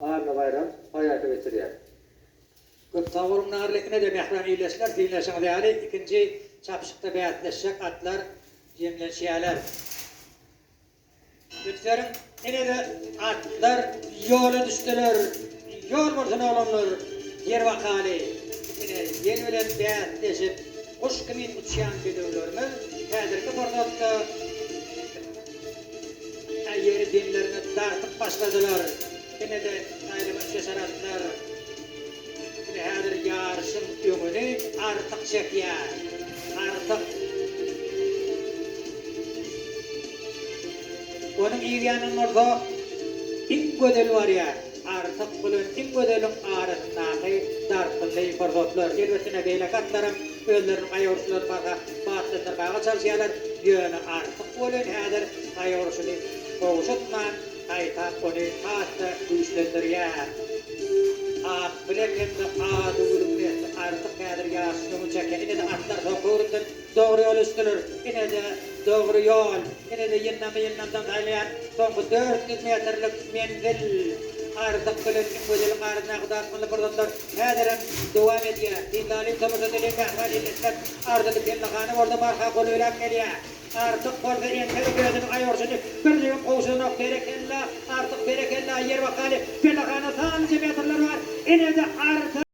Anna Baýram paýhasa geçirýär. Köp sag boluň Narly ine-de mähriban ildeşler synlaşyňyz ýaly ikinji çapyşykda bäsleşjek atlar jemlenşýäler. Üns beriň ine-de atlar ýola düşdüler ýol bolsun oglanlar ýer bakaly ine ýel bilen bäsleşip guş kimin uçýan bedewlerimiz häzirki pursatda Ýeri demlerine dartyp başladylar. Ine-de saýlama üçeşer atlar. Ine häzir ýaryşyň öňüni Artyk çekýär. Artyk. Onuň yz ýanyndan bolsa Iň gözel barýar. Artyk bilen Iň gözeliň arasyndaky dartgynly pursatlar. Elbetde, beýleki atlaram Özleriniň gaýgyryşlaryny barha batlandyrmaga çalyşýarlar, ýöne Artyk welin häzir gaýgyryşyny gowşatman, gaýtam ony has-da güýçlendirýär. Akbilek hem-de Adygülüň nesli Artyk häzir ýaryşyň öňüni çekýär. Ine-de atlar soňky öwrümden dogry ýola düşdüler. Ine-de dogry ýol. Ine-de ýyndamy-ýyndamdan saýlaýan soňky 400 metrlik menzil. Artyk bilen Iňgözeliň arasyndaky dartgynly pursatlar Häzirem dowam edýär. Synlalyň tomaşa edeliň mähriban ildeşler. Arzyly pellehana bolsa barha golaýlap gelýär. Artyk bolsa entegem özüniň aýorşuny birjigem gowşadanok. Berekella, Artyk berekella, ýer bakaly, pellehana sanlyja metrler bar. Ine-de Artyk!